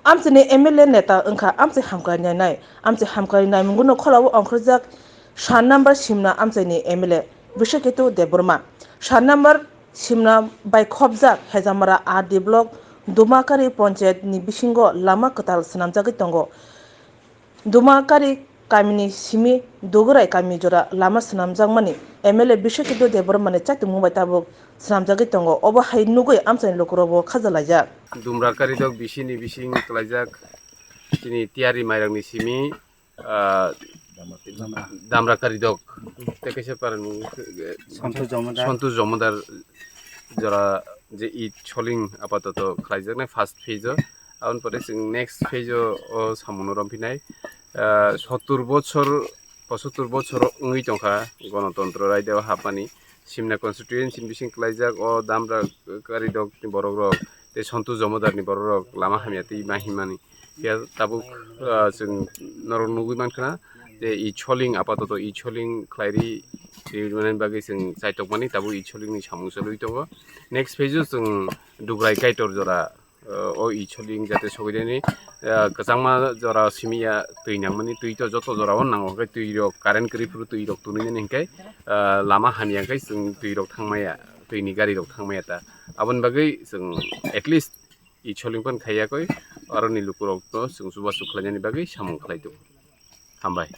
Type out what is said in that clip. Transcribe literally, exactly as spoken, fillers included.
Amchaini M L A neta wngkha amchai hamkrai nainai. Amchai hamkrai naimungo kholao ongkhorjak sat number Simna amchaini M L A Biswaketu Debbarma, sat number Simna bai khopjak Hejamara R D block Dumakari ponchayat ni bisingo lama kwtal swnamjagwi tongo. Dumakari kamini simi Dugurai kami jora lama swnamjakmani M L A Biswaketu Debbarmani chaitokmung bai tabuk swnamjagwi tongo. Obo hai nugwi amchaini lukurokbo khajalaijak. Dumrakari dok bisini bising kwlaijak chini tiyari mairangni simi, ah, Damrakari dok tei kaisa para nung, eh, Sontu Jomodar. Sontu Jomodar jora je i choling apatoto khlaijaknai first phase o. Aboni pore chwng next phase o, o samungno romphinai. Ah, sottur bochor, pochottor bochor wngwi tongkha Ganatantro Raida o hapmani. Simna constituency ni bising kwlaijak o Damrakari dok ni borok rok tei Sontu Jomodar ni borok rok lama hamya twi ma himani. Ya tabuk, ah, chwng norok nugwi mankha je i choling apatoto i choling khlairi, tei mani bagwi chwng chaitokmani tabuk i choling ni samung cholwi tongo. Next phase o chwng Dugrai Kaitor jora, ah, o i choling jate sogwi deni, ah, kwchangma jora simi ya twi nangmani, twi to joto jora o nango, hwnkhe twi rok current kwrwi phuru twi rok tunui nani hwnkhe, ah, lama hamya hwnkhe chwng twi rok thangmaya, twi ni gari rok thangmaya ta. Aboni bagwi chwng at least i choling pan khaiyakoi, aroni lukurokno chwng chubachu khlainani bagwi samung khlai tongo. Hambai.